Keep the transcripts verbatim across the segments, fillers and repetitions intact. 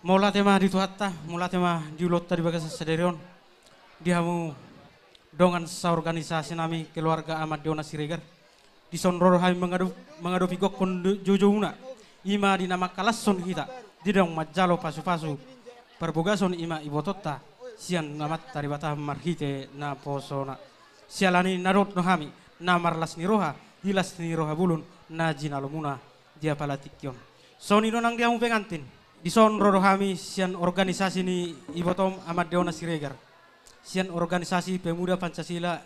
Mauliate ma di Tuhanta, mauliate ma di ulaonta di bagasan sadari on, di hamu dongan saorganisasi nami keluarga Amande Ona Siregar. Dison ro do hami mangado-, mangadopi gokhon do-, joujoumuna. I ma di na mangkalashon hita, di naung manjalo pasupasu parbagason i ma ibotonta, sian Amanta Debata marhite naposona. Siala ni na dohot do hami, na marlas ni roha, di las ni roha bolon, na jinalomuna di apala tingki on. Songon i do nang di hamu pengantin. Dison ro do hami sian organisasi ni ibotom Amande Ona Siregar. Sian organisasi Pemuda Pancasila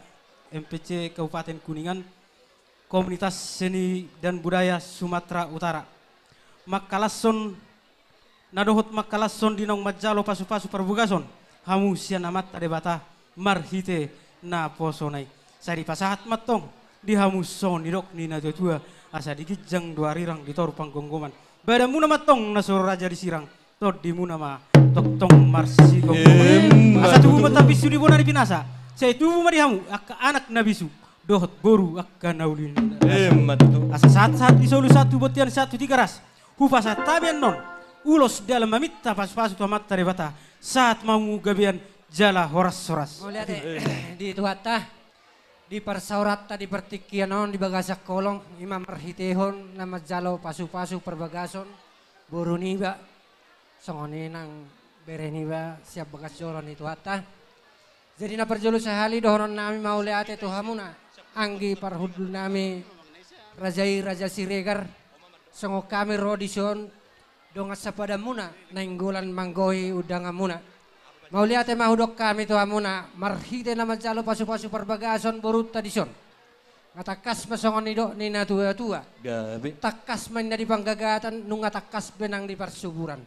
M P C Kabupaten Kuningan, Komunitas Seni dan Budaya Sumatera Utara. Mangkalashon, na dohot mangkalashon di naung manjalo pasupasu parbagason, hamu sian Amanta Debata marhite naposona i. Sai dipasahat ma antong di hamu songon nidok ni natuatua, asa di ginjang do arirang, di toru panggomgoman badanmuna ma antong na so raja di sirang, tondimuna ma tongtong marsigomgoman. Emma tutu. Asa tubu ma tapisu di bona ni pinasa, sai tubu ma di hamu angka anak na bisu, dohot boru angka na uli. Emma tutu. Asa sahat-sahat ni solu, sahat tu bontean, sahat tu Tigaras, hupasahat hami annon ulos dalan maminta pasupasu tu Amanta Debata, sahat ma hamu gabean jala horashoras. Mauliate di Tuhanta, di parsaoranta di partingkian on di bagasan holong, i ma marhitehon na manjalo pasupasu parbagason boru niba, songon i nang bere niba sian bagas joro ni Tuhanta. Jadi na parjolo sahali dohonon nami mauliate tu hamuna, anggi parhundul nami, raja i Raja Siregar, songon hami ro dison, dongan sapadanmuna, Nainggolan manggohi undanganmuna. Mauliate ma hudok hami tu hamuna, marhite na manjalo pasupasu parbagason borunta dison. Nga tangkas ma songon nidok ni natuatua. Gabe. Tangkas ma inna di panggagatan, nunga tangkas be nang di parsuburan.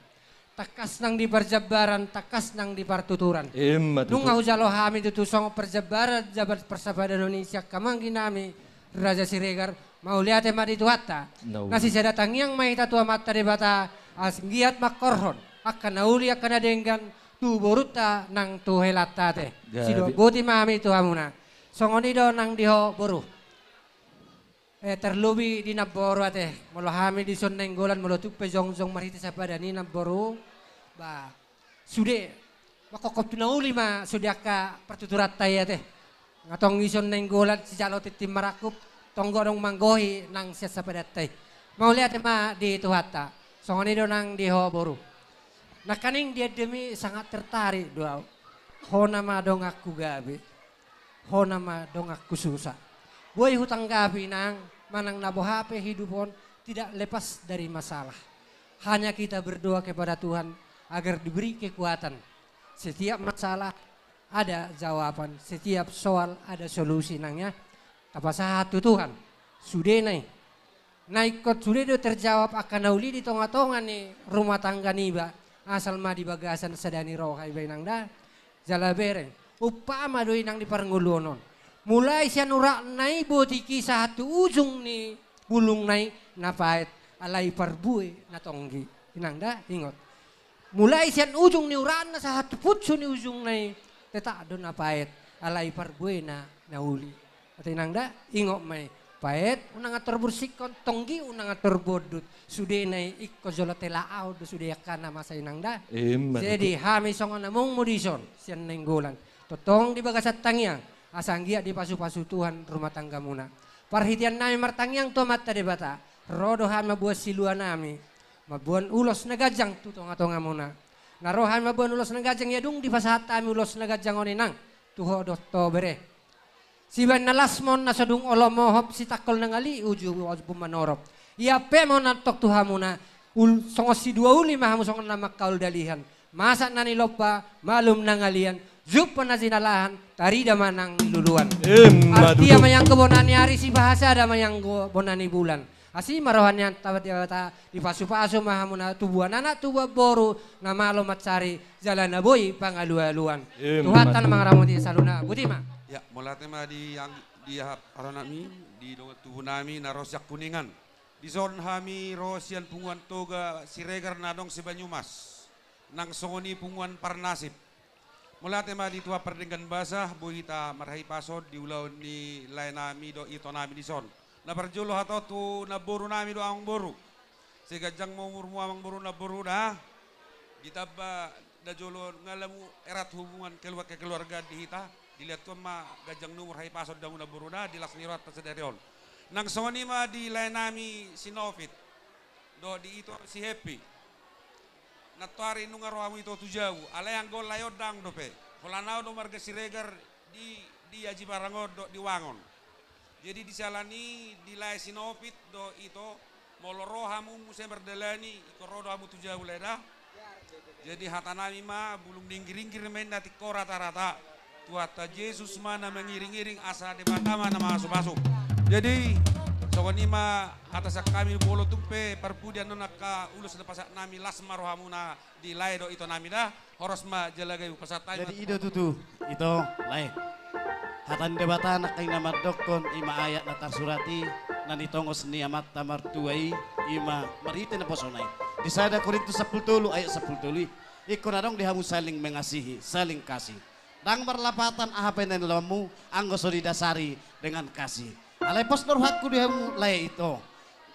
Tangkas nang di parjambaran, tangkas nang di partuturan. Emma tutu. Nunga hujalo hami tutu songon parjambaran, jambar parsapadanon i sian angka amanggi nami, Raja Siregar, mauliate ma di Tuhanta. Na uli. Na sisada tangiang ma hita tu Amanta Debata, asa anggiat mangkorhon angka na uli, angka na denggan, tu borunta nang tu helanta ate. Gabe. Sidok boti ma hami tu hamuna. Songon i do nang di ho boru. Eh, terlobi di namboru ate. Molo hami dison Nainggolan, molo tung pe jongjong marhite sapadan i namboru, ba, sude, mangkophop tu na uli ma sude angka partuturanta i ate. Nga tong dison Nainggolan sijalo tintin marangkup, tong godang manggohi nang sian sapadanta i. Mauliate ma di Tuhanta. Songon i do nang di ho boru. Nangkaning diendemi sangat tertarik do au. Hona ma donganku gabe. Hona ma donganku susa. Boi hutanggapi nang, manang na boha pe hidup on tidak lepas dari masalah. Hanya kita berdoa kepada Tuhan agar diberi kekuatan. Setiap masalah ada jawaban, setiap soal ada solusi nang ya. Tapasahat tu Tuhan. Sudena i. Na ingkon sude do terjawab angka na uli di tonga-tonga ni rumah tangga niba, asal ma di bagasan sada ni roha iba inang da. Jala bereng, umpama do inang di parngoluon on. Mulai sian uratna i botik i sahat tu ujung ni bulungna i na paet, alai parbue na tonggi. Inang da, ingot. Mulai sian ujung ni uratna sahat tu punsu ni ujungna i, tetap do na paet, alai parbuena na uli. Ate inang da, ingot ma i. Paet, unang antor bursikkon, tonggi, unang antor bondut. Sudena i ingkon jolo tela ahu do sude angka na masa inang da. Emma tutu. Jadi, hami songon amongmu dison, sian Nainggolan. Tongtong di bagasan tangiang, asa anggiat dipasu-pasu Tuhan rumah tanggamuna. Parhitean nami martangiang tu Amanta Debata, ro do hami mamboan silua nami. Mamboan ulos na ganjang tu tonga-tongamuna. Na ro hami mamboan ulos na ganjang, ia dung dipasahat hami ulos na ganjang on inang. Tu ho dohot ho bere. Sibaen na las ma on na so dung olo mohop, sitangkol na ngali uju ombun manorop. Ia pe ma on antong tu hamuna, ul-, songon sidua uli ma hamu songon na mangkaol dalihan. Masak na nilompa, malum na ngalian, jumpang na jinalahan, tarida ma nang luluan. Emma tutu. Artia ma i anggo bona ni ari, sipahasada ma i anggo bona ni bulan. Asi ma roha ni Amanta Debata, dipasu-pasu ma hamuna tubuan anak, tubuan boru, na malo mansari jala na boi pangalu-aluan. Emma tutu. Tuhanta na mangaramoti saluhutna. Boti ma. Ya, mauliate ma di ang-, di aha, aranami, di dongan tubu nami na ro sian Kuningan. Dison hami ro sian punguan Toga Siregar na adong si Banyumas. Nang songon i punguan Parnasip. Mauliate ma di Tuhan pardenggan basa, boi hita marhahipason di ulaon ni laenami dohot itonami dison. Na parjolo hatop tu namboru nami do amangboru. Sai ganjang ma umurmu amangboru, namboru da. Ditamba na jolo nga lamu erat hubungan keluarga, kekeluargaan di hita, dilehon Tuhan ma ganjang ni umur, hahipason di hamu namboru na di las ni rohanta sadari on. Nang songon i ma di lae nami si Novit dohot di ito si Happy. Nantoari nunga ro hamu ito tu jabu, alai anggo lae on ndang dope. Holan ahu do marga Siregar di, di Aji Barang on dohot di Wangon. Jadi di siala ni i di lae si Novit dohot ito, molo ro hamu muse mardalani, ingkon ro do hamu tu jabu lae da. Jadi hata nami ma, bulung ni inggir-inggir ma inna tingko rata-rata. Tuhanta Jesus ma na mangiring-iring, asa Debata ma na mamasumasu. Jadi songon i ma hata sian hami, molo tung pe parpudi annon angka ulos na pasahat nami, las ma rohamuna di lae dohot ito nami da. Horas ma jala gabe, hupasahat hami ma. Jadi i do tutu, ito, lae. Hata ni Debata nangkin na mandokkon, i ma ayat na tarsurat i, na nitongos ni amanta martua i, i ma marhite naposona i. Di sada Korintus sampulu tolu ayat sampulu tolu i, ingkon adong di hamu saling mengasihi, saling kasih. Ndang marlapatan aha pe na nilaonmu, anggo so didasari dengan kasih. Alai pos do rohangku di hamu lae ito.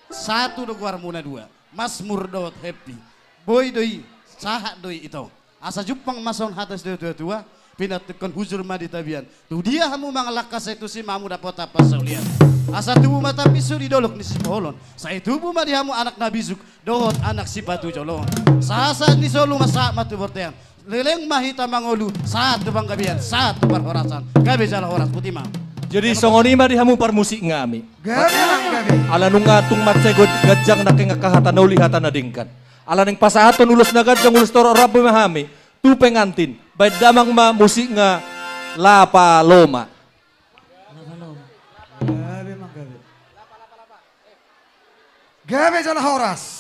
Satu do goarmuna dua, Masmur dohot Happy. Boi do i, sahat do i ito. Asa jumpang ma songon hata ni situa-tua, pinantikhon hujur ma di tapian. Tu dia hamu mangalangka sai tusi ma hamu dapotan parsaulian. Asa tubu ma tapisu di dolok ni sipoholon. Sai tubu ma di hamu anak na bisuk dohot anak sipatujolo. Sahat-sahat ni solu ma sahat ma tu bontean. Leleng ma hita mangolu, sahat tu panggabean, sahat tu parhorasan. Gabe jala horas, boti ma. Jadi songon i ma di hamu parmusik nami. Gabe, gabe. Ala nunga tung mansai ganjang nangkin angka hata na uli, hata na denggan. Ala naeng pasahathon ulos na ganjang, ulos torop, rambu ma hami tu pengantin. Baen damang ma musikna, La Paloma. Gabe, gabe. Gabe jala horas.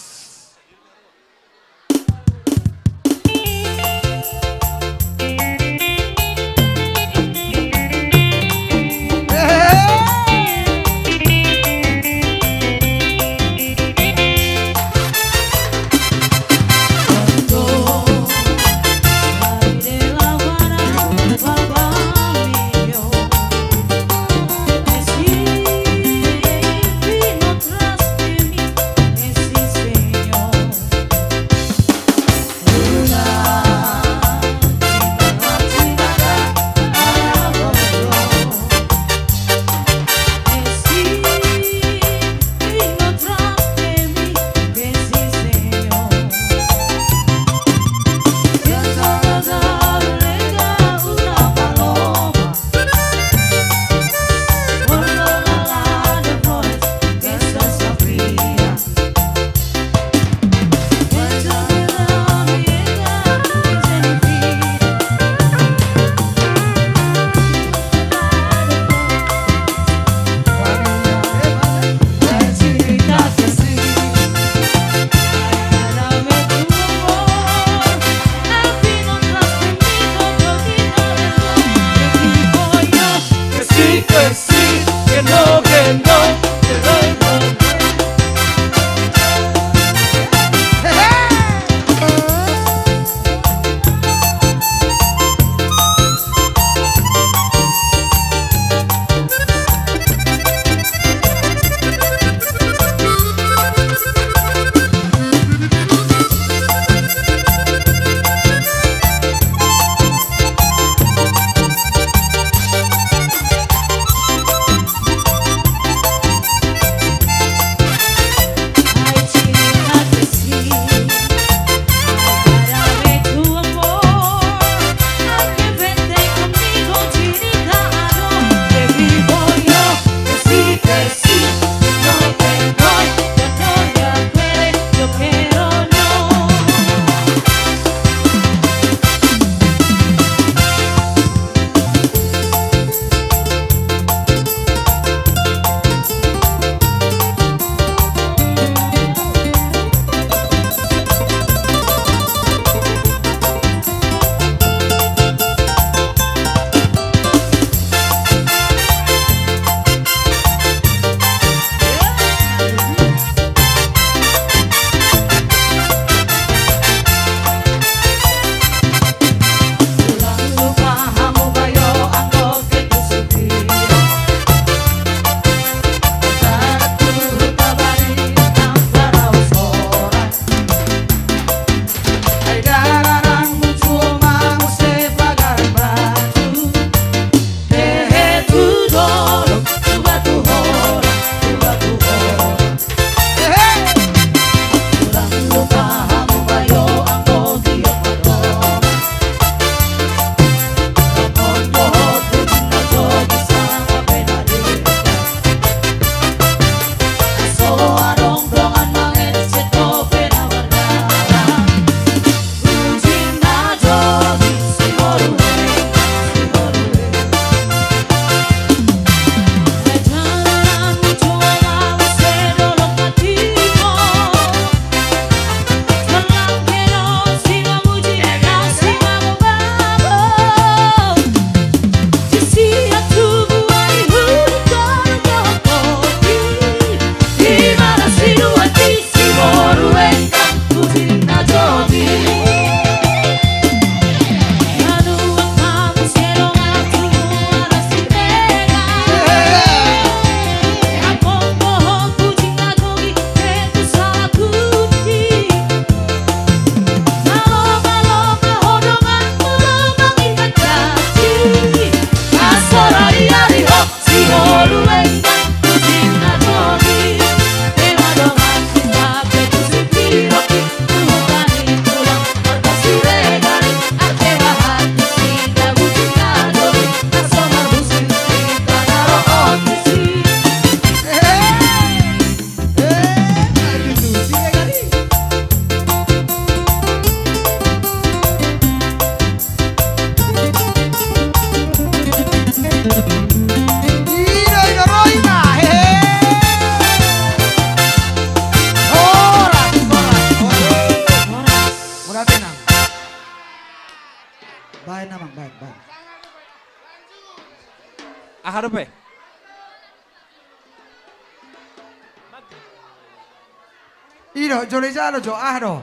Baen, Amang, baen, baen. Aha dope? I do, jolo ijalo jo, aha do?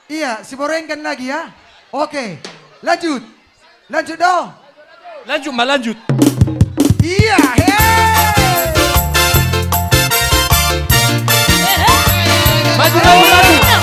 Iya, si Borenggan lagi ya. Oke, lanjut. Lanjut do. Lanjut ma, lanjut. Iya, he. Maju, maju, maju.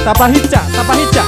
Tapahinsa, tapahinsa.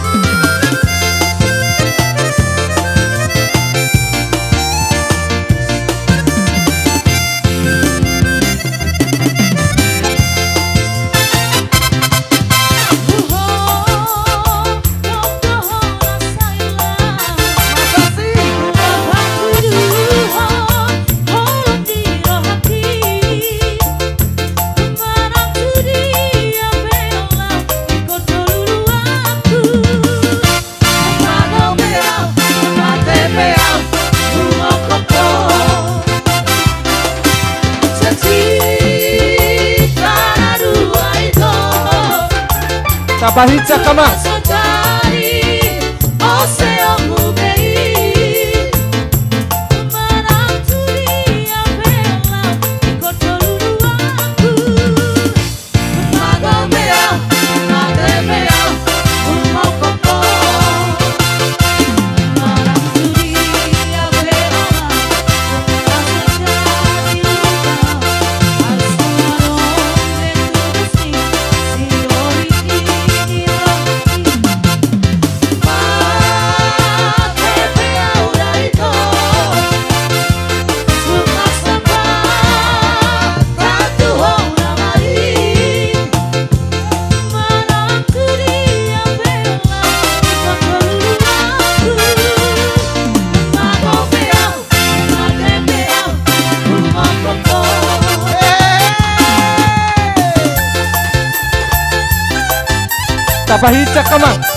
Tapahinsa, Amang. Tapahinsa, Amang.